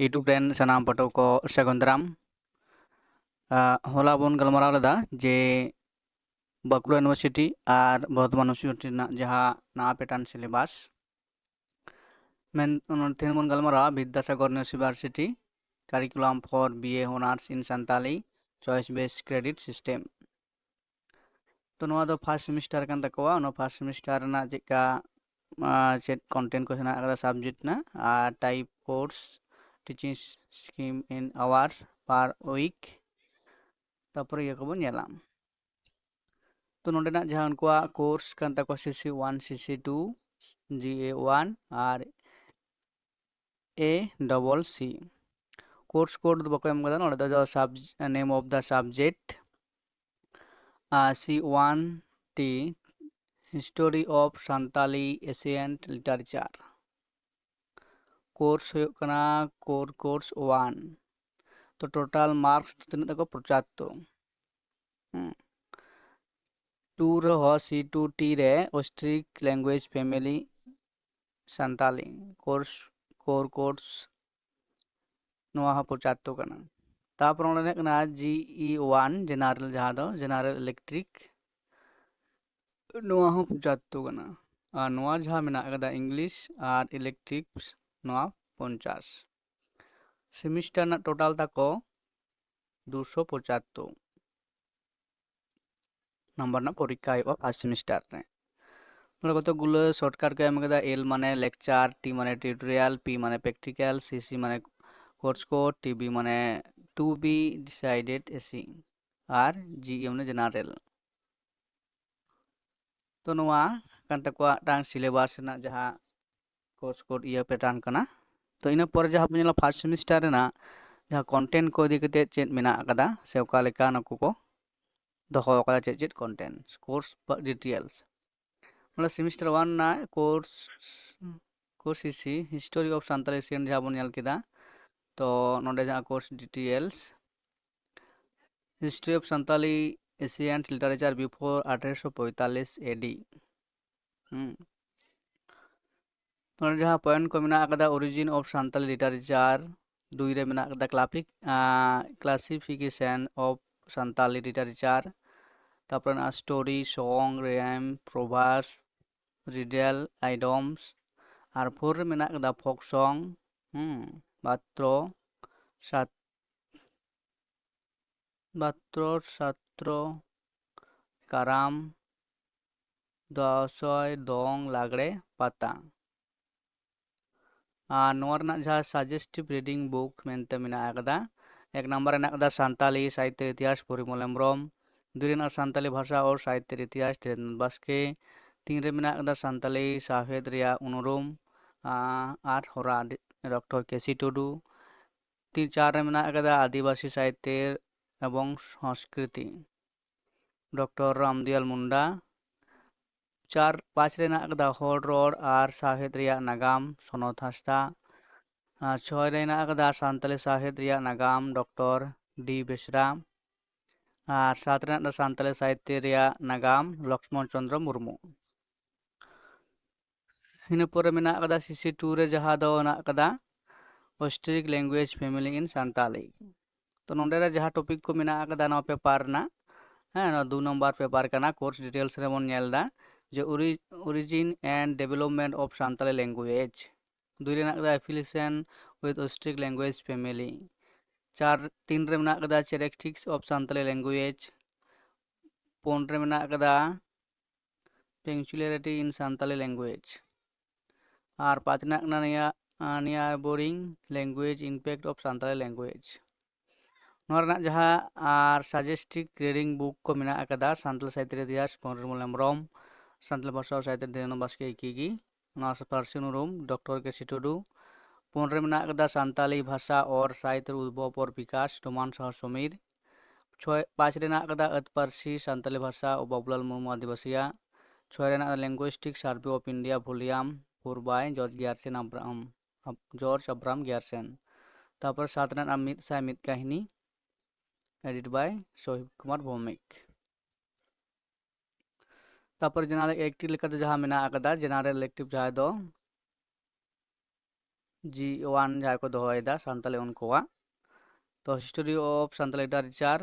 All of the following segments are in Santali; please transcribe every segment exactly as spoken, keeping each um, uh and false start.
YouTube ᱨᱮᱱ ᱥᱟᱱᱟᱢ ᱯᱟᱹᱴᱷᱩᱣᱟᱹ ᱠᱚ ᱥᱟᱹᱜᱩᱱ ᱫᱟᱨᱟᱢ᱾ ᱟᱜ, ᱦᱚᱞᱟ ᱵᱚᱱ ᱜᱟᱞᱢᱟᱨᱟᱣ ᱞᱮᱫᱟ ᱡᱮ ᱵᱟᱸᱠᱩᱲᱟ ᱤᱭᱩᱱᱤᱵᱷᱟᱨᱥᱤᱴᱤ ᱟᱨ ᱵᱚᱨᱫᱷᱚᱢᱟᱱ ᱤᱭᱩᱱᱤᱵᱷᱟᱨᱥᱤᱴᱤ ᱨᱮᱱᱟᱜ ᱡᱟᱦᱟᱸ ᱱᱟᱣᱟ pattern syllabus, ᱢᱮᱱ ᱚᱱᱟ ᱛᱮᱦᱮᱧ ᱵᱚᱱ ᱜᱟᱞᱢᱟᱨᱟᱣᱟ Vidyasagar university curriculum for B A Honours in Santali choice based credit system. ᱛᱚ ᱱᱚᱣᱟ ᱫᱚ first semester ᱠᱟᱱ ᱛᱟᱠᱚᱣᱟ᱾ ᱚᱱᱟ first semester ᱨᱮᱱᱟᱜ ᱪᱮᱫᱠᱟ, ᱟᱨ ᱪᱮᱫ content ᱠᱚ ᱦᱮᱱᱟᱜ ᱟᱠᱟᱫᱟ subject ᱨᱮᱱᱟᱜ, ᱟᱨ type course, teaching scheme in hour per week, ᱛᱟᱨᱯᱚᱨᱮ ᱤᱭᱟᱹ ᱠᱚᱵᱚᱱ ᱧᱮᱞᱟ᱾ ᱛᱚ ᱱᱚᱸᱰᱮᱱᱟᱜ ᱡᱟᱦᱟᱸ ᱩᱱᱠᱩᱣᱟᱜ course ᱠᱟᱱ ᱛᱟᱠᱚᱣᱟ C C one, C C two, G A one R A double C᱾ Course code ᱫᱚ ᱵᱟᱠᱚ ᱮᱢ ᱠᱟᱫᱟ ᱱᱚᱸᱰᱮ ᱫᱚ, sub name of the subject C one T, History of Santali Ancient Literature᱾ Course ᱦᱩᱭᱩᱜ ᱠᱟᱱᱟ core course one᱾ ᱛᱚ total marks ᱛᱤᱱᱟᱹᱜ ᱛᱟᱠᱚ? ᱯᱚᱸᱪᱟᱛᱛᱳᱨ᱾ ᱦᱩᱸ᱾ Two ᱨᱮᱦᱚᱸ C two T ᱨᱮ ostrich language family Santali course, core course, ᱱᱚᱣᱟ ᱦᱚᱸ ᱯᱚᱸᱪᱟᱛᱛᱳᱨ ᱠᱟᱱᱟ᱾ ᱛᱟᱨᱯᱚᱨ ᱚᱸᱰᱮ ᱦᱮᱡ ᱠᱟᱱᱟ G E one general, ᱡᱟᱦᱟᱸ ᱫᱚ general electric, ᱱᱚᱣᱟ ᱦᱚᱸ ᱯᱚᱸᱪᱟᱛᱛᱳᱨ ᱠᱟᱱᱟ᱾ ᱟᱨ ᱱᱚᱣᱟ ᱡᱟᱦᱟᱸ ᱢᱮᱱᱟᱜ ᱟᱠᱟᱫᱟ English ᱟᱨ electives, ᱱᱚᱣᱟ ᱯᱚᱧᱪᱟᱥ᱾ Semester ᱨᱮᱱᱟᱜ total ᱛᱟᱠᱚ ᱫᱩᱥᱚ ᱯᱚᱸᱪᱟᱛᱛᱳᱨ ᱱᱟᱢᱵᱟᱨ ᱨᱮᱱᱟᱜ ᱯᱚᱨᱤᱠᱠᱷᱟ ᱦᱩᱭᱩᱜᱼᱟ first semester ᱨᱮ᱾ ᱱᱚᱰᱮ ᱠᱚᱛᱚᱠ ᱜᱩᱞᱟᱹ shortcut ᱠᱚ ᱮᱢ ᱠᱟᱫᱟ᱾ L ᱢᱟᱱᱮ lecture, T ᱢᱟᱱᱮ tutorial, P ᱢᱟᱱᱮ practical, C C ᱢᱟᱱᱮ course code, T B ᱢᱟᱱᱮ to be decided AC, R G E ᱢᱟᱱᱮ general᱾ ᱛᱚ ᱱᱚᱣᱟ ᱠᱟᱱ ᱛᱟᱠᱚᱣᱟ ᱢᱤᱫᱴᱟᱝ syllabus ᱨᱮᱱᱟᱜ ᱡᱟᱦᱟᱸ course code ᱤᱭᱟᱹ pattern ᱠᱟᱱᱟ᱾ ᱛᱚ ᱤᱱᱟᱹ ᱯᱚᱨᱮ ᱡᱟᱦᱟᱸ ᱵᱚᱱ ᱧᱮᱞᱟ first semester ᱨᱮᱱᱟᱜ ᱡᱟᱦᱟᱸ content ᱠᱚ ᱤᱫᱤ ᱠᱟᱛᱮ ᱪᱮᱫ ᱢᱮᱱᱟᱜ ᱟᱠᱟᱫᱟ ᱥᱮ ᱚᱠᱟ ᱞᱮᱠᱟ ᱱᱩᱠᱩ ᱠᱚ ᱫᱚᱦᱚ ᱟᱠᱟᱫᱟ, ᱪᱮᱫ ᱪᱮᱫ content, course details᱾ ᱱᱚᱰᱮ semester one ᱨᱮᱱᱟᱜ course, course C C, History of Santali Ancient ᱡᱟᱦᱟᱸ ᱵᱚᱱ ᱧᱮᱞ ᱠᱮᱫᱟ, ᱛᱚ ᱱᱚᱰᱮ ᱡᱟᱦᱟᱸ course details, History of Santali Ancient Literature before ᱟᱴᱷᱮᱨᱚᱥᱚ ᱯᱚᱸᱭᱛᱟᱞᱞᱤᱥ A D᱾ ᱦᱩᱸ᱾ ᱱᱚᱰᱮ ᱡᱟᱦᱟᱸ point ᱠᱚ ᱢᱮᱱᱟᱜ ᱟᱠᱟᱫᱟ, origin of Santali literature, ᱫᱩᱭ ᱨᱮ ᱢᱮᱱᱟᱜ ᱟᱠᱟᱫᱟ classific- ᱟᱸ, classification of Santali literature, ᱛᱟᱨᱯᱚᱨᱮ ᱢᱮᱱᱟᱜᱼᱟ story, song, rhyme, proverb, riddle, idioms, ᱟᱨ ᱯᱷᱳᱨ ᱨᱮ ᱢᱮᱱᱟᱜ ᱟᱠᱟᱫᱟ folk song, ᱦᱩᱸ, ᱵᱟᱛᱨᱚ, ᱥᱟᱛ-, ᱵᱟᱛᱨᱚ, ᱥᱟᱛᱨᱚ, ᱠᱟᱨᱟᱢ, ᱫᱟᱸᱥᱟᱭ, ᱫᱚᱝ, ᱞᱟᱜᱽᱲᱮ, ᱯᱟᱛᱟ᱾ ᱟᱨ ᱱᱚᱣᱟ ᱨᱮᱱᱟᱜ ᱡᱟᱦᱟᱸ suggestive reading book ᱢᱮᱱᱛᱮ ᱢᱮᱱᱟᱜ ᱟᱠᱟᱫᱟ, ᱮᱠ ᱱᱟᱢᱵᱟᱨ ᱨᱮ ᱢᱮᱱᱟᱜ ᱟᱠᱟᱫᱟ ᱥᱟᱱᱛᱟᱞᱤ ᱥᱟᱦᱤᱛᱛᱚ ᱤᱛᱤᱦᱟᱥ ᱯᱚᱨᱤᱢᱚᱞ ᱦᱮᱢᱵᱨᱚᱢ, ᱫᱩᱭ ᱨᱮ ᱢᱮᱱᱟᱜ ᱥᱟᱱᱛᱟᱞᱤ ᱵᱷᱟᱥᱟ ᱟᱨ ᱥᱟᱦᱤᱛᱛᱚ ᱤᱛᱤᱦᱟᱥ ᱫᱷᱤᱨᱮᱱᱫᱨᱚ ᱵᱟᱥᱠᱮ, ᱛᱤᱱ ᱨᱮ ᱢᱮᱱᱟᱜ ᱟᱠᱟᱫᱟ ᱥᱟᱱᱛᱟᱞᱤ ᱥᱟᱶᱦᱮᱫ ᱨᱮᱭᱟᱜ ᱩᱱᱩᱨᱩᱢ, ᱟᱸ, ᱟᱨ ᱦᱚᱨᱟ, ᱰᱚᱠᱴᱚᱨ ᱠᱮ ᱥᱤ ᱴᱩᱰᱩ, ᱛᱤᱱ ᱪᱟᱨ ᱨᱮ ᱢᱮᱱᱟᱜ ᱟᱠᱟᱫᱟ ᱟᱹᱫᱤᱵᱟᱹᱥᱤ ᱥᱟᱦᱤᱛᱛᱚ ᱮᱵᱚᱝ ᱥᱚᱝᱥᱠᱨᱤᱛᱤ, ᱰᱚᱠᱴᱚᱨ ᱨᱟᱢᱫᱤᱭᱟᱞ ᱢᱩᱱᱰᱟ, ᱪᱟᱨ, ᱯᱟᱸᱪ ᱨᱮ ᱢᱮᱱᱟᱜ ᱟᱠᱟᱫᱟ ᱦᱚᱲ ᱨᱚᱲ ᱟᱨ ᱥᱟᱶᱦᱮᱫ ᱨᱮᱭᱟᱜ ᱱᱟᱜᱟᱢ, ᱥᱚᱱᱚᱛ ᱦᱟᱸᱥᱫᱟ, ᱟᱨ ᱪᱷᱚᱭ ᱨᱮ ᱢᱮᱱᱟᱜ ᱟᱠᱟᱫᱟ ᱥᱟᱱᱛᱟᱞᱤ ᱥᱟᱶᱦᱮᱫ ᱨᱮᱭᱟᱜ ᱱᱟᱜᱟᱢ, ᱰᱚᱠᱴᱚᱨ ᱰᱤ ᱵᱮᱥᱨᱟ, ᱟᱨ ᱥᱟᱛ ᱨᱮ ᱢᱮᱱᱟᱜ ᱟᱠᱟᱫᱟ ᱥᱟᱱᱛᱟᱞᱤ ᱥᱟᱦᱤᱛᱛᱚ ᱨᱮᱭᱟᱜ ᱱᱟᱜᱟᱢ, ᱞᱚᱠᱥᱢᱚᱱ ᱪᱚᱸᱫᱽᱨᱚ ᱢᱩᱨᱢᱩ᱾ ᱤᱱᱟᱹ ᱯᱚᱨᱮ ᱢᱮᱱᱟᱜ ᱟᱠᱟᱫᱟ ᱥᱤ ᱥᱤ ᱴᱩ ᱨᱮ, ᱡᱟᱦᱟᱸ ᱫᱚ ᱢᱮᱱᱟᱜ ᱟᱠᱟᱫᱟ Ostrich Language Family in Santali᱾ ᱛᱚ ᱱᱚᱸᱰᱮ ᱨᱮ ᱡᱟᱦᱟᱸ ᱴᱚᱯᱤᱠ ᱠᱚ ᱢᱮᱱᱟᱜ ᱟᱠᱟᱫᱟ ᱱᱚᱣᱟ ᱯᱮᱯᱟᱨ ᱨᱮᱱᱟᱜ, ᱦᱮᱸ, ᱱᱚᱣᱟ ᱫᱩ ᱱᱚᱢᱵᱟᱨ ᱯᱮᱯᱟᱨ ᱠᱟᱱᱟ, ᱠᱳᱨᱥ ᱰᱤᱴᱮᱞᱥ ᱨᱮᱵᱚᱱ ᱧᱮᱞ ᱮᱫᱟ ᱡᱮ ᱚᱨᱤ-, origin and development of Santali language᱾ ᱫᱩᱭ ᱨᱮ ᱢᱮᱱᱟᱜ ᱟᱠᱟᱫᱟ affiliation with Ostrich Language Family᱾ ᱪᱟᱨ, ᱛᱤᱱ ᱨᱮ ᱢᱮᱱᱟᱜ ᱟᱠᱟᱫᱟ characteristics of Santali language᱾ ᱯᱩᱱ ᱨᱮ ᱢᱮᱱᱟᱜ ᱟᱠᱟᱫᱟ peculiarity in Santali language᱾ ᱟᱨ ᱯᱟᱸᱪ ᱨᱮᱱᱟᱜ ᱠᱟᱱᱟ ᱱᱤᱭᱟ, ᱟᱸ, neighbouring language, impact of Santali language᱾ ᱱᱚᱣᱟ ᱨᱮᱱᱟᱜ ᱡᱟᱦᱟᱸ ᱟᱨ suggestive reading book ᱠᱚ ᱢᱮᱱᱟᱜ ᱟᱠᱟᱫᱟ, ᱥᱟᱱᱛᱟᱲ ᱥᱟᱦᱤᱛ ᱨᱮ ᱤᱛᱤᱦᱟᱥ ᱯᱚᱱᱰᱤᱛ ᱨᱚᱢᱚᱱ ᱦᱮᱢᱵᱨᱚᱢ, ᱥᱟᱱᱛᱟᱲ ᱵᱷᱟᱥᱟ ᱥᱟᱦᱤᱛ ᱨᱮ ᱫᱷᱤᱨᱮᱱᱫᱨᱚ ᱵᱟᱥᱠᱮ ᱮᱠᱤ ᱜᱮ, ᱱᱚᱣᱟ ᱯᱟᱹᱨᱥᱤ ᱩᱱᱩᱨᱩᱢ ᱰᱚᱠᱴᱚᱨ ᱠᱮ ᱥᱤ ᱴᱩᱰᱩ᱾ ᱯᱩᱱ ᱨᱮ ᱢᱮᱱᱟᱜ ᱟᱠᱟᱫᱟ ᱥᱟᱱᱛᱟᱞᱤ ᱵᱷᱟᱥᱟ ᱚᱨ ᱥᱟᱦᱤᱛ ᱨᱮ ᱩᱫᱽᱵᱷᱚᱵ ᱚᱨ ᱵᱤᱠᱟᱥ, ᱰᱚᱢᱟᱱ ᱥᱟᱦᱟ ᱥᱚᱢᱤᱨ᱾ ᱪᱷᱚᱭ, ᱯᱟᱸᱪ ᱨᱮᱱᱟᱜ ᱟᱠᱟᱫᱟ ᱟᱹᱛ ᱯᱟᱹᱨᱥᱤ ᱥᱟᱱᱛᱟᱞᱤ ᱵᱷᱟᱥᱟ ᱚ ᱵᱟᱵᱩᱞᱟᱞ ᱢᱩᱨᱢᱩ ᱟᱹᱫᱤᱵᱟᱹᱥᱤᱭᱟᱜ᱾ ᱪᱷᱚᱭ ᱨᱮᱱᱟᱜ Linguistic Survey of India Volume four by George Grierson Abraham, ᱟᱵ-, ᱡᱚᱨᱡᱽ ᱟᱵᱨᱟᱢ ᱜᱤᱭᱟᱨᱥᱮᱱ᱾ ᱛᱟᱨᱯᱚᱨᱮ ᱥᱟᱛ ᱨᱮᱱᱟᱜ ᱢᱤᱫ ᱥᱟᱭ ᱢᱤᱫ ᱠᱟᱹᱦᱱᱤ, edit by ᱥᱳᱦᱤᱵ ᱠᱩᱢᱟᱨ ᱵᱷᱳᱣᱢᱤᱠ᱾ ᱛᱟᱨᱯᱚᱨᱮ general elective ᱞᱮᱠᱟᱛᱮ ᱡᱟᱦᱟᱸ ᱢᱮᱱᱟᱜ ᱟᱠᱟᱫᱟ, general elective ᱡᱟᱦᱟᱸ ᱫᱚ ᱡᱤ ᱳᱣᱟᱱ ᱡᱟᱦᱟᱸ ᱠᱚ ᱫᱚᱦᱚᱭᱮᱫᱟ ᱥᱟᱱᱛᱟᱞᱤ ᱩᱱᱠᱩᱣᱟᱜ᱾ ᱛᱚ History of Santali Literature,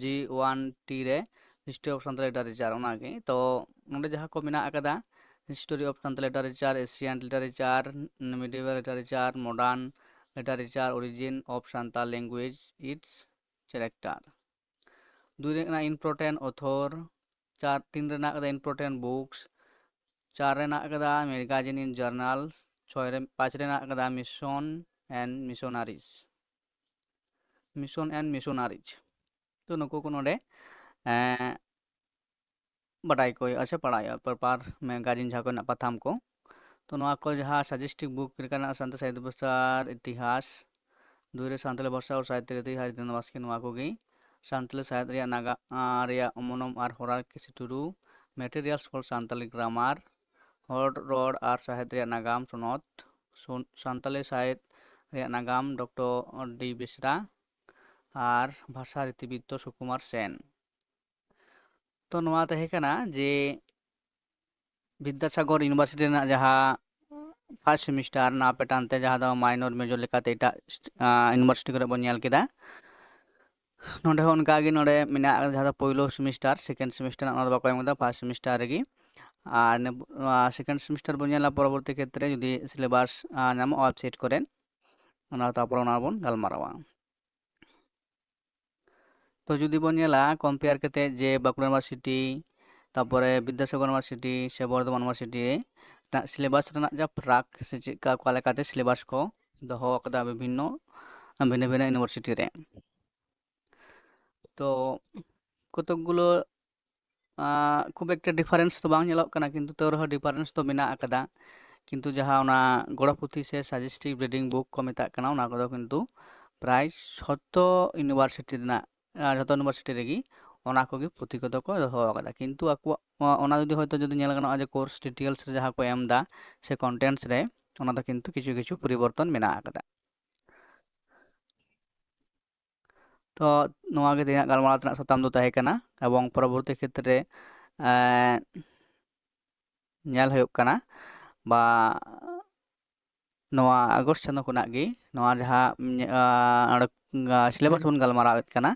G one T ᱨᱮ History of Santali Literature ᱚᱱᱟᱜᱮ᱾ ᱛᱚ ᱱᱚᱰᱮ ᱡᱟᱦᱟᱸ ᱠᱚ ᱢᱮᱱᱟᱜ ᱟᱠᱟᱫᱟ, History of Santali Literature, Ancient Literature, Medieval Literature, Modern Literature, Origin of Santal Language, Its Character᱾ ᱫᱩᱭ ᱨᱮ ᱠᱟᱱᱟ important author, ᱪᱟᱨ, ᱛᱤᱱ ᱨᱮᱱᱟᱜ ᱠᱟᱫᱟ important books, ᱪᱟᱨ ᱨᱮᱱᱟᱜ ᱠᱟᱫᱟ magazine in journals, ᱪᱷᱚᱭ ᱨᱮ, ᱯᱟᱸᱪ ᱨᱮᱱᱟᱜ ᱠᱟᱫᱟ Mission and Missionaries, Mission and Missionaries᱾ ᱛᱚ ᱱᱩᱠᱩ ᱠᱚ ᱱᱚᱰᱮ, ᱮᱸ, ᱵᱟᱰᱟᱭ ᱠᱚ ᱦᱩᱭᱩᱜᱼᱟ ᱥᱮ ᱯᱟᱲᱦᱟᱜ ᱦᱩᱭᱩᱜᱼᱟ, paper magazine ᱡᱟᱦᱟᱸ ᱠᱚ ᱨᱮᱱᱟᱜ ᱯᱟᱛᱷᱟᱢ ᱠᱚ᱾ ᱛᱚ ᱱᱚᱣᱟ ᱠᱚ ᱡᱟᱦᱟᱸ suggestive book ᱞᱮᱠᱟᱱᱟᱜ ᱥᱟᱱᱛᱟᱲ ᱥᱟᱦᱤᱛ ᱵᱷᱟᱥᱟ ᱤᱛᱤᱦᱟᱥ, ᱫᱩᱭ ᱨᱮ ᱥᱟᱱᱛᱟᱲᱤ ᱵᱷᱟᱥᱟ ᱟᱨ ᱥᱟᱦᱤᱛ ᱨᱮ ᱤᱛᱤᱦᱟᱥ, ᱡᱤᱛᱮᱱᱫᱨᱚ ᱵᱟᱥᱠᱮ ᱱᱚᱣᱟ ᱠᱚᱜᱮ᱾ ᱥᱟᱱᱛᱟᱲᱤ ᱥᱟᱦᱤᱛ ᱨᱮᱭᱟᱜ ᱱᱟᱜᱟ-, ᱟᱸ, ᱨᱮᱭᱟᱜ ᱚᱢᱚᱱᱚᱢ ᱟᱨ ᱦᱚᱨᱟ ᱠᱤᱥᱤ ᱴᱩᱰᱩ, Materials for Santali Grammar, ᱦᱚᱲ ᱨᱚᱲ ᱟᱨ ᱥᱟᱦᱤᱛ ᱨᱮᱭᱟᱜ ᱱᱟᱜᱟᱢ ᱥᱚᱱᱚᱛ, ᱥᱩᱱ-, ᱥᱟᱱᱛᱟᱲᱤ ᱥᱟᱦᱤᱛ ᱨᱮᱭᱟᱜ ᱱᱟᱜᱟᱢ ᱰᱚᱠᱴᱚᱨ ᱰᱤ ᱵᱮᱥᱨᱟ, ᱟᱨ ᱵᱷᱟᱥᱟ ᱨᱤᱛᱤᱵᱤᱫᱽᱫᱚ ᱥᱩᱠᱩᱢᱟᱨ ᱥᱮᱱ᱾ ᱛᱚ ᱱᱚᱣᱟ ᱛᱟᱦᱮᱸ ᱠᱟᱱᱟ ᱡᱮ ᱵᱤᱫᱽᱫᱟᱥᱟᱜᱚᱨ University ᱨᱮᱱᱟᱜ ᱡᱟᱦᱟᱸ first semester ᱱᱟᱣᱟ pattern ᱛᱮ, ᱡᱟᱦᱟᱸ ᱫᱚ minor major ᱞᱮᱠᱟᱛᱮ ᱮᱴᱟᱜ ᱥᱴ-, ᱟᱸ, university ᱠᱚᱨᱮ ᱵᱚᱱ ᱧᱮᱞ ᱠᱮᱫᱟ, ᱱᱚᱰᱮ ᱦᱚᱸ ᱚᱱᱠᱟ ᱜᱮ ᱱᱚᱰᱮ ᱢᱮᱱᱟᱜᱼᱟ, ᱡᱟᱦᱟᱸ ᱫᱚ ᱯᱳᱭᱞᱳ semester, second semester ᱚᱱᱟ ᱫᱚ ᱵᱟᱠᱚ ᱮᱢ ᱠᱮᱫᱟ, first semester ᱨᱮᱜᱮ᱾ ᱟᱨ ᱱᱤᱭᱟᱹ, ᱱᱚᱣᱟ second semester ᱵᱚᱱ ᱧᱮᱞᱟ ᱯᱚᱨᱚᱵᱚᱨᱛᱤ ᱠᱷᱮᱛᱨᱮ ᱡᱩᱫᱤ syllabus, ᱟᱸ, ᱧᱟᱢᱚᱜᱼᱟ website ᱠᱚᱨᱮ, ᱚᱱᱟ ᱛᱟᱨᱯᱚᱨ ᱚᱱᱟ ᱵᱚᱱ ᱜᱟᱞᱢᱟᱨᱟᱣᱟ᱾ ᱛᱚ ᱡᱩᱫᱤ ᱵᱚᱱ ᱧᱮᱞᱟ compare ᱠᱟᱛᱮ ᱡᱮ ᱵᱟᱸᱠᱩᱲᱟ University, ᱛᱟᱨᱯᱚᱨᱮ ᱵᱤᱫᱽᱫᱟᱥᱟᱜᱚᱨ University ᱥᱮ ᱵᱚᱨᱫᱷᱚᱢᱟᱱ University ᱨᱮᱱᱟᱜ syllabus ᱨᱮᱱᱟᱜ ᱡᱟ ᱯᱷᱟᱨᱟᱠ ᱥᱮ ᱪᱮᱫ ᱞᱮᱠᱟ, ᱚᱠᱟ ᱞᱮᱠᱟᱛᱮ syllabus ᱠᱚ ᱫᱚᱦᱚ ᱟᱠᱟᱫᱟ ᱵᱤᱵᱷᱤᱱᱱᱚ, ᱵᱷᱤᱱᱟᱹ ᱵᱷᱤᱱᱟᱹ university ᱨᱮ᱾ ᱛᱚ ᱠᱚᱛᱚᱠ ᱜᱩᱞᱳ, ᱟᱸ, ᱠᱷᱩᱵ ᱮᱠᱴᱟ difference ᱫᱚ ᱵᱟᱝ ᱧᱮᱞᱚᱜ ᱠᱟᱱᱟ, ᱠᱤᱱᱛᱩ ᱛᱟᱹᱣ ᱨᱮᱦᱚᱸ difference ᱫᱚ ᱢᱮᱱᱟᱜ ᱟᱠᱟᱫᱟ᱾ ᱠᱤᱱᱛᱩ ᱡᱟᱦᱟᱸ ᱚᱱᱟ ᱜᱚᱲᱚ ᱯᱩᱛᱷᱤ ᱥᱮ suggestive reading book ᱠᱚ ᱢᱮᱛᱟᱜ ᱠᱟᱱᱟ, ᱚᱱᱟ ᱠᱚᱫᱚ ᱠᱤᱱᱛᱩ ᱯᱨᱟᱭ ᱡᱷᱚᱛᱚ university ᱨᱮᱱᱟᱜ, ᱟᱨ ᱡᱷᱚᱛᱚ university ᱨᱮᱜᱮ ᱚᱱᱟ ᱠᱚᱜᱮ ᱯᱩᱛᱷᱤ ᱠᱚᱫᱚ ᱠᱚ ᱫᱚᱦᱚ ᱟᱠᱟᱫᱟ᱾ ᱠᱤᱱᱛᱩ ᱟᱠᱚᱣᱟᱜ, ᱚᱱᱟ ᱡᱩᱫᱤ ᱦᱚᱭᱛᱳ ᱡᱩᱫᱤ ᱧᱮᱞ ᱜᱟᱱᱚᱜᱼᱟ ᱡᱮ course details ᱨᱮ ᱡᱟᱦᱟᱸ ᱠᱚ ᱮᱢ ᱮᱫᱟ ᱥᱮ contents ᱨᱮ, ᱚᱱᱟ ᱫᱚ ᱠᱤᱱᱛᱩ ᱠᱤᱪᱷᱩ ᱠᱤᱪᱷᱩ ᱯᱚᱨᱤᱵᱚᱨᱛᱚᱱ ᱢᱮᱱᱟᱜ ᱟᱠᱟᱫᱟ᱾ ᱛᱚ ᱱᱚᱣᱟ ᱜᱮ ᱛᱮᱦᱮᱧᱟᱜ ᱜᱟᱞᱢᱟᱨᱟᱣ ᱨᱮᱱᱟᱜ ᱥᱟᱛᱟᱢ ᱫᱚ ᱛᱟᱦᱮᱸ ᱠᱟᱱᱟ, ᱮᱵᱚᱝ ᱯᱚᱨᱚᱵᱚᱨᱛᱤ ᱠᱷᱮᱛᱨᱮ, ᱮᱸ, ᱧᱮᱞ ᱦᱩᱭᱩᱜ ᱠᱟᱱᱟ ᱵᱟ ᱱᱚᱣᱟ ᱟᱜᱚᱥᱴ ᱪᱟᱸᱫᱳ ᱠᱷᱚᱱᱟᱜ ᱜᱮ ᱱᱚᱣᱟ ᱡᱟᱦᱟᱸ ᱩᱢ, ᱟ, ᱚᱸᱰᱮ, ᱟ, ᱥᱤᱞᱮᱵᱟᱥ ᱵᱚᱱ ᱜᱟᱞᱢᱟᱨᱟᱣᱮᱫ ᱠᱟᱱᱟ,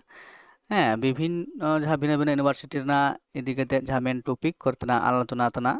ᱦᱮᱸ, ᱵᱤᱵᱷᱤᱱᱱᱚ ᱡᱟᱦᱟᱸ ᱵᱷᱤᱱᱟᱹ ᱵᱷᱤᱱᱟᱹ ᱤᱭᱩᱱᱤᱵᱷᱟᱨᱥᱤᱴᱤ ᱨᱮᱱᱟᱜ ᱤᱫᱤ ᱠᱟᱛᱮ ᱡᱟᱦᱟᱸ ᱢᱮᱱ ᱴᱚᱯᱤᱠ ᱠᱚᱨᱮ ᱛᱮᱱᱟᱜ ᱟᱞᱳᱪᱚᱱᱟ ᱛᱮᱱᱟᱜ